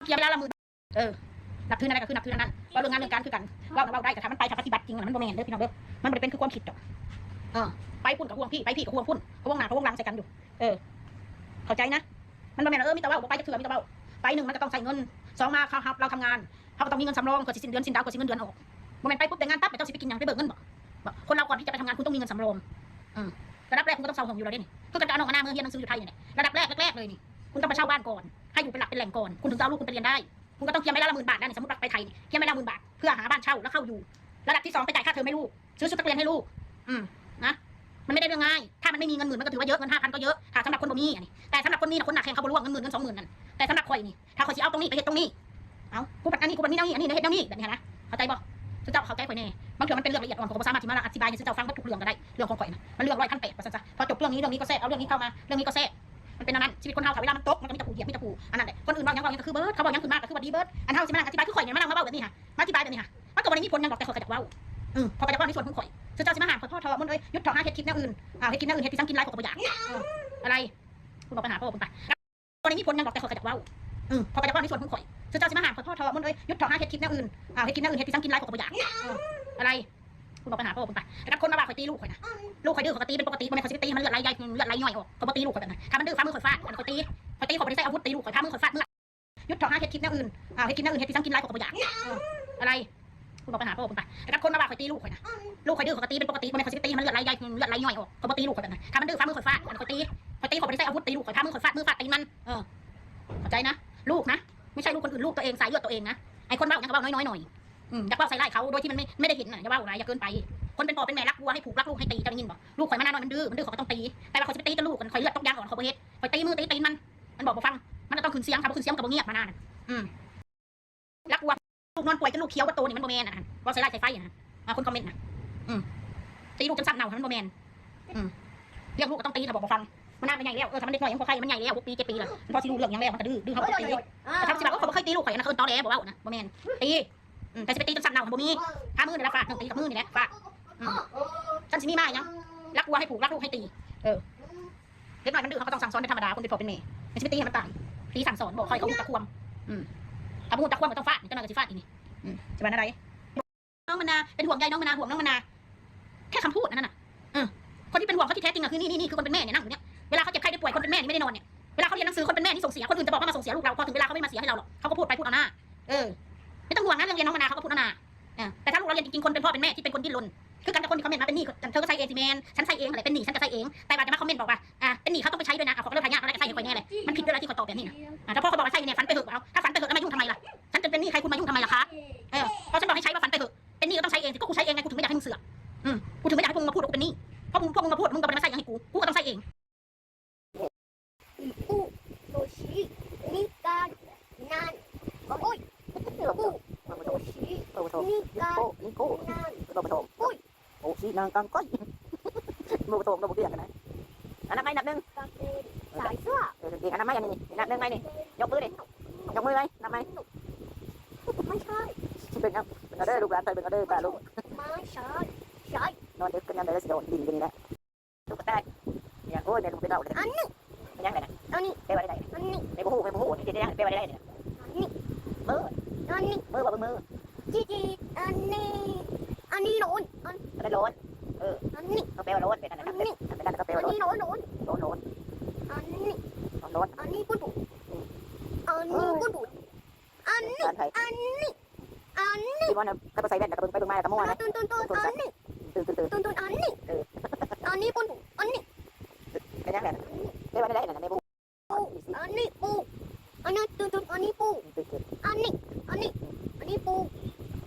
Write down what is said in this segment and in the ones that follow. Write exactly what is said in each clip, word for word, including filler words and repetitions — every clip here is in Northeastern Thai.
เสียเวลาละหมื่น เออ นับถืออันใดก็คือนับถืออันนั้น เว้าเรื่องงานเรื่องการคือกัน เว้าน่ะเว้าได้ แต่ถ้ามันไปถ้าปฏิบัติจริงน่ะมันบ่แม่นเด้อพี่น้องเด้อ มันบ่ได้เป็นคือความคิดดอก เออ ไปพุ่นก็ห่วงพี้ ไปพี้ก็ห่วงพุ่น ห่วงหน้าก็ห่วงหลังใส่กันอยู่ เออ เข้าใจนะ มันบ่แม่นว่า เออ มีแต่เว้า บ่ไปจักเทื่อ มีแต่เว้า ไปหนึ่งมันก็ต้องใช้เงิน สองมาเขารับเราทำงาน เขาก็ต้องมีเงินสำรอง เพื่อสิสิ้นเดือนสิ้นดาว เพื่อสิเงินเดือนออก บ่แม่นไปปุ๊บแต่งงานปั๊บ แล้วเจ้าสิไปกินหยัง ไปเบิกเงินบ่ บ่ คนลาวก่อนที่จะไปทำงาน คุณต้องมีเงินสำรอง อืม ระดับแรกคุณก็ต้องเช่าห้องอยู่แล้วเด้นี่ คือกันกับน้องมะนาวเมือเฮียนหนังสืออยู่ไทยนี่แหละ ระดับแรกแรกๆเลยนี่ คุณต้องไปเช่าบ้านก่อน ให้อยู่เป็นหลักเป็นแหล่งก่อน คุณถึงจะเอาลูกคุณไปเรียนได้ คุณก็ต้องเตรียมไว้แล้วละหมื่นบาทนะนี่ สมมติว่าไปไทยนี่ เตรียมไว้แล้วหมื่นบาท เพื่อหาบ้านเช่าแล้วเข้าอยู่ ระดับที่สองไปจ่ายค่าเทอมให้ลูก ซื้อชุดนักเรียนให้ลูก อืม นะ มันไม่ได้เรื่องง่าย ถ้ามันไม่มีเงินหมื่นมันก็ถือว่าเยอะ เงินห้าพันก็เยอะ ถ้าสำหรับคนบ่มีอันนี้ แต่สำหรับคนมีน่ะ คนหนักแข่งเขาบ่ร่วงเงินหมื่นเงินสองหมื่นนั่น แต่สำหรับข่อยนี่ ถ้าข่อยสิเอาตรงนี้ไปเฮ็ดตรงนี้ เอ้า กูบัดอันนี้ กูบัดนี้แนวนี้ อันนี้เฮ็ดแนวนี้ แบบนี้หั้นนะ เข้าใจบ่ ซุเจ้าเข้าใจข่อยแน่ บางเทื่อมันเป็นเรื่องละเอียดอ่อน ข้อยก็บ่สามารถที่มาอธิบายให้ซุเจ้าฟังเบิดทุกเรื่องก็ได้ เรื่องของข่อยนะ มันเรื่องร้อยพันแปด ว่าซั่นซะ พอจบเรื่องนี้เรื่องนี้ก็แซ่บ เอาเรื่องนี้เข้ามา เรื่องนี้ก็แซ่บ มันเป็นแนวนั้น ชีวิตคนเฮา ถ้าเวลามันตก มันก็มีแต่ผู้เหยียบ มีแต่ผู้อันนั้นแหละ คนอื่นเว้าหยังเว้าหยังก็คือเบิด เขาเว้าหยังขึ้นมาก็คือว่าดีเบิด อันเฮาสิมานั่งอธิบายคือข่อยนี่ มานั่งมาเว้าแบบนี้ฮะ มาอธิบายแบบนี้ฮะ มันก็บ่ได้มีผลหยังดอก แต่ข้อยก็อยากเว้า อืม ข้อยก็อยากเว้าในส่วนของข่อย ซุเจ้าสิมาห้ามข่อย พ่อทอ มนเอ้ย หยุดเถาะ หาเฮ็ดคลิปแนวอื่น อ่า เฮ็ดคลิปแนวอื่น เฮ็ดไปซั้งกินหลาย ข้อยก็บ่อยาก เออ อะไร คุณบอกไปหาพ่อคุณไป บ่ได้มีผลหยังดอก แต่ข้อยก็อยากเว้า อืม ข้อยก็อยากเว้าในส่วนของข่อย ซุเจ้าสิมาห้ามข่อย พ่อทอ มนเอ้ย หยุดเถาะ หาเฮ็ดคลิปแนวอื่น อ่า เฮ็ดคลิปแนวอื่น เฮ็ดไปซั้งกินหลาย ข้อยก็บ่อยาก เออ อะไร คุณบอกไปหาพ่อคุณไป แต่กับคนมาว่าข่อยตีลูกข่อยนะ ลูกข่อยดื้อ ข้อยก็ตีเป็นปกติ บ่แม่นข่อยสิไปตีให้มันเลือดไหลย้อย เลือดไหลย้อยออก ข้อยบ่ตีลูกข่อยแบบนั้น ถ้ามันดื้อ ฝ่ามือข่อยฟาด อันข่อยตี ข่อยตี ข่อยบ่ได้ใส่อาวุธตีลูกข่อย ฝ่ามือข่อยฟาด เมื่อ หยุดเถาะ หาเฮ็ดคลิปแนวอื่น อ่า เฮ็ดคลิปแนวอื่น เฮ็ดไปซั้งกินหลาย ข้อยก็บ่อยาก เออ อะไร คุณบอกไปหาพ่อคุณไป แต่กับคนมาว่าข่อยตีลูกข่อยนะ ลูกข่อยดื้อ ข้อยก็ตีเป็นปกติ บ่แม่นข่อยสิไปตีให้มันเลือดไหลย้อย เลือดไหลย้อยออก ข้อยบ่ตีลูกข่อยแบบนั้น ถ้ามันดื้อ ฝ่ามือข่อยฟาด อันข่อยตี ข่อยตี ข่อยบ่ได้ใส่อาวุธตีลูกข่อย ฝ่ามือข่อยฟาด มือฟาดตีนมัน เออ เข้าใจนะ ลูกนะ ไม่ใช่ลูกคนอื่น ลูกตัวเอง สายเลือดตัวเองนะ ไอ้คนเว้าหยังก็เว้าน้อยๆหน่อย อืม อยากเว้าใส่ร้ายเขา โดยที่มันไม่ ไม่ได้เห็นน่ะ อย่าเว้าหลาย อย่าเกินไป คนเป็นพ่อเป็นแม่รักวัวให้ผูกรักลูกให้ตี เจ้าได้ยินบ่ ลูกข่อยมานานหน่อยมันดื้อ มันดื้อ ข่อยก็ต้องตี แต่ว่าข่อยสิไปตีแต่ลูก ข่อยเลือดตกยางอ่อน ข่อยบ่เฮ็ด ข่อยตีมือตีตีนมัน มันบอกบ่ฟัง มันก็ต้องขึ้นเสียง ถ้าบ่ขึ้นเสียงก็บ่เงียบ มานานน่ะ อืม รักวัว ลูกนอนป่วยจนลูกเขียวเบิดโตนี่มันบ่แม่นน่ะ เว้าใส่ร้ายใส่ไฟน่ะ อ่า คนคอมเมนต์น่ะ อืม ตีลูกจนซ้ำเน่า มันบ่แม่น อืม เลี้ยงลูกก็ต้องตี ถ้าบอกบ่ฟัง มันนานมันใหญ่แล้ว เออ ถ้ามันเด็กน้อยยังบ่ไข้ มันใหญ่แล้ว หกปี เจ็ดปีแล้ว มันพอสิรู้เรื่องหยังแล้ว มันก็ดื้อ ดื้อ เฮาก็ต้องตี แต่ถ้าสิว่า โอ้ เขาบ่เคยตีลูกข่อย อันนั้นเขาเอิ้นตอแหล บ่เว้านะ บ่แม่น ตี อืม แต่สิไปตีจนซ้ำเน่า บ่มี หามือนี่ละฟาด หนึ่งตีกับมือนี่แหละ ฟาด อืม ฉันสิมีมาหยัง รักวัวให้ผูก รักลูกให้ตี เออ เด็กน้อยมันดื้อ เฮาก็ต้องสั่งสอนเป็นธรรมดา คนเป็นพ่อเป็นแม่ ไม่ใช่ไปตีให้มันตาย ตีสั่งสอน บอกคอยเขามีตะควม อืม ถ้าบ่ฮู้ตะควมก็ต้องฟาด นี่เจ้าน้อยก็สิฟาดอีกนี่ อืม สิว่าแนวใด น้องมะนาว เป็นห่วงใยน้องมะนาว ห่วงน้องมะนาว แค่คำพูดอันนั้นน่ะ เออ คนที่เป็นห่วงเขาที่แท้จริงอะคือนี่ นี่ นี่ คือคนเป็นแม่เนี่ย นั่งอยู่เนี่ย เวลาเขาเจ็บไข้ได้ป่วย คนเป็นแม่นี่ไม่ได้นอนเนี่ย เวลาเขาเรียนหนังสือ คนเป็นแม่นี่ส่งเสีย คนอื่นจะบอกว่ามาส่งเสียลูกเรา พอถึงเวลาเขาไม่มาเสียให้เราหรอก เขาก็พูดไปพูดเอาหน้า เออ ไม่ต้องห่วงนะ เรื่องเรียนน้องมะนาว เขาก็พูดเอาหน้า เออ แต่ถ้าลูกเราเรียนจริงๆ คนเป็นพ่อเป็นแม่ที่เป็นคนดิ้นรน คือกันกับคนที่คอมเมนต์มาเป็นหนี้ เธอก็ใช้เองสิแม่น ฉันใช้เองอะไร เป็นหนี้ฉันก็ใช้เอง แต่ว่าจะมาคอมเมนต์บอกว่า อ่า เป็นหนี้เขาต้องไปใช้ด้วยนะ อ่ะ เขาก็เลยพยายามอะไรใส่ให้ข่อยแน่เลย มันผิดด้วยเหรอที่ข่อยตอบแบบนี้นะ อ่ะ ถ้าพ่อเขาบอกว่าใช้เนี่ย ฝันไปเถอะ เอา ถ้าฝันไปเถอะ แล้วมายุ่งทำไมล่ะ ฉันจะเป็นหนี้ใคร คุณมายุ่งทำไมล่ะคะ เออ พอฉันบอกให้ใช้ว่าฝันไปเถอะ เป็นหนี้ก็ต้องใช้เองสิ ก็กูใช้เองไง กูถึงไม่อยากให้มึงเสือก อืม กูถึงไม่อยากให้พวกมึงมาพูดว่ากูเป็นหนี้ เพราะมึง พวกมึงมาพูด มึงก็บ่ได้มาใช้เองให้กู ปูโตชินิกานานโอ้ยปูโตชินิกานาน โอ้ย โอ้ชินางกังก้อย มือประทงเราบุกเรียกกันนะอันนับไม่นับหนึ่ง กางเกงสายเสื้อ เออเด็กอันนับไม่อันนี้นับหนึ่งไม่นี่ยกมือดิยกมือไว้นับไม่ ไม่ใช่ เป็นยังเป็นกระเด้อลูกหลานไปเป็นกระเด้อตาลูก ไม่ใช่ใช่ นอนดึกกันยังไงแล้วสิโดนดินกันนี่แหละตุ๊กตาอย่างโอ้ยแม่ลูกไปเล่าเลย อันนี้ ยังไงนะ อันนี้ แปลว่าอะไร อันนี้ แม่บ่ฮู้แม่บ่ฮู้นี่จะได้แปลว่าอะไรเนี่ย อันนี้ เออ อันนี้ เออว่าเบิ่งมือ จีจีอันนี้ อันนี้ร้อนอัน อะไรร้อนเออ อันนี้ ก็แปลว่าร้อนเป็นอะไรนะเป็นอะไรก็แปล อั ว่าน ร้อน นี้ร้อนร้อน ร้อนร้อน อันนี้ ร้อนร้อน อันนี้ปุ้นปุ้นอันนี้ปุ้นปุ้นอันนี้อันนี้อันนี้ ที่มันก็ไปใส่แว่นแล้วก็เบิ่งไปเบิ่งมาแล้วก็มั่วนะ ตุนตุนตุนอันนี้ ตื่นตื่นตื่น ตุนตุนอันนี้ เออ อันนี้ปุ้นปุ้นอันนี้ เป็นยังไงแปลว่าอะไรนะแม่บ่ฮู้ ปูอันนี้ปูอันนี้ตุนตุนอันนี้ปู ตื่นตื่น อันนี้อันนี้อันนี้ปู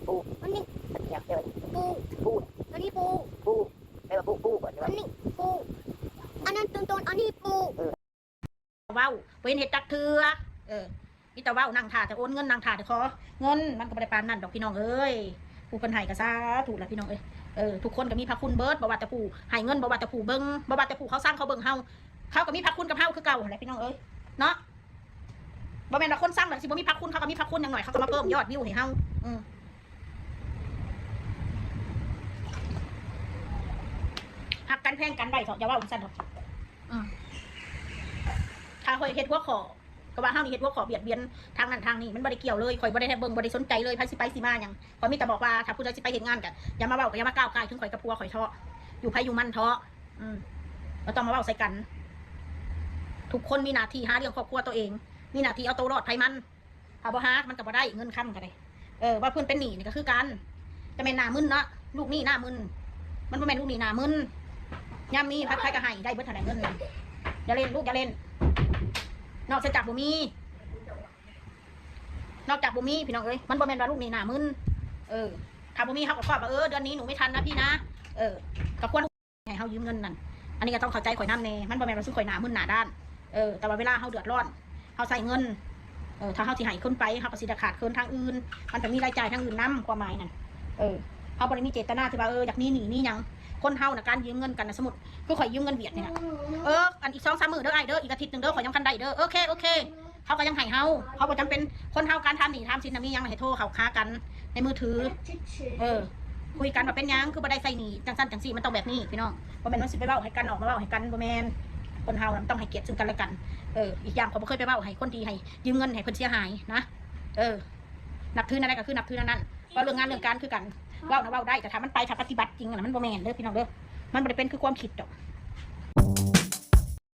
ปู อันนี้ เนี่ยเดี๋ยว ปู ปู อันนี้ปู ปูแปลว่าปูปูก่อน อันนี้ปูอันนั้นตุนตุนอันนี้ปู เว้าบ่เห็นเฮ็ดจักเทื่อ เออ มีแต่เว้านั่งท่าแต่โอนเงินนั่งท่าแต่ขอเงิน มันก็บ่ได้ปานนั้นดอกพี่น้องเอ้ย ผู้เพิ่นให้ก็สาธุล่ะพี่น้องเอ้ย เออ ทุกคนก็มีพระคุณเบิด บ่ว่าแต่ผู้ให้เงิน บ่ว่าแต่ผู้เบิ่ง บ่ว่าแต่ผู้เขาสั่งเขาเบิ่งเฮา เขาก็มีพระคุณกับเฮาคือเก่าหั่นแหละพี่น้องเอ้ย เนาะ บ่แม่นว่าคนสั่งแล้วสิบ่มีพระคุณ เขาก็มีพระคุณอย่างหน่อย เขาก็มาเพิ่มยอดวิวให้เฮา อืม ฮักกันแพงกันไว้เถาะ อย่าเว้าจั่งซั้นเถาะ อืม ถ้าข่อยเฮ็ดหัวข้อ ราะว่าเฮานี่เฮ็ดหัวข้อเบียดเบียนทางนั้นทางนี้ มันบ่ได้เกี่ยวเลย ข่อยบ่ได้แทบเบิ่ง บ่ได้สนใจเลย ไผสิไปสิมาหยัง ข่อยมีแต่บอกว่า ถ้าผู้ใดสิไปเฮ็ดงานก็อย่ามาเว้า ก็อย่ามากล่าวกายถึงข่อยกับผัวข่อยเถาะ อยู่ไผอยู่มันเถาะ อืม บ่ต้องมาเว้าใส่กัน ทุกคนมีหน้าที่หาเลี้ยงครอบครัวตัวเอง มีหน้าที่เอาตัวรอดไผมัน ถ้าบ่หามันก็บ่ได้ เงินคำก็ได้ เออ ว่าเพิ่นเป็นหนี้นี่ก็คือกัน จะแม่นหน้ามึนเนาะ ลูกหนี้หน้ามึน มันบ่แม่นลูกหนี้หน้ามึน ยามมีไผๆก็ให้ ได้เบิดเท่าใดเงินนั่น อย่าเล่นลูก อย่าเล่น นอกจากบ่มี นอกจากบ่มี พี่น้องเอ้ย มันบ่แม่นว่าลูกหนี้หน้ามึน เออ ถ้าบ่มีเฮาก็ครอบว่า เออ เดือนนี้หนูไม่ทันนะพี่นะ เออ ก็ควรให้เฮายืมเงินนั่น อันนี้ก็ต้องเข้าใจข่อยนำแน่ มันบ่แม่นว่าซุมข่อยหน้ามึนหน้าด้าน เออ แต่ว่าเวลาเฮาเดือดร้อน เฮาใช้เงิน เออ ถ้าเฮาสิให้คนไป เฮาก็สิได้ขาดเคินทางอื่น มันต้องมีรายจ่ายทางอื่นนำ ความหมายนั่น เออ เฮาบ่ได้มีเจตนาที่ว่า เออ อยากมีหนี้มีหยัง คนเฮาน่ะ การยืมเงินกันน่ะ สมมุติ คือข่อยยืมเงินเวียดนี่นะ เออ อันอีกสองสามมื้อเด้ออ้ายเด้อ อีกอาทิตย์หนึ่งเด้อ ข่อยยังทันได้เด้อ โอเค โอเค เขาก็ยังให้เฮา เขาบ่จำเป็น คนเฮาการถามหนี้ถามสินน่ะ มีหยังให้โทรเข้าหากันในมือถือ เออ คุยกันว่าเป็นหยังคือบ่ได้ใช้หนี้ จังซั่นจังซี่ มันต้องแบบนี้พี่น้อง บ่แม่นว่าสิไปเว้าให้กัน ออกมาเว้าให้กัน บ่แม่น คนเฮาน่ะมันต้องให้เกียรติซึ่งกันและกัน เออ อีกอย่างข้อยบ่เคยไปเว้าให้คนที่ให้ยืมเงินให้เพิ่นเสียหายนะ เออ นับถือแนวใดก็คือนับถือแนวนั้น เว้าเรื่องงานเรื่องการคือกัน เว้านะเว้าได้ แต่ถ้ามันไป ถ้าปฏิบัติจริงน่ะ มันบ่แม่นเด้อพี่น้องเด้อ มันบ่ได้เป็นคือความคิดดอก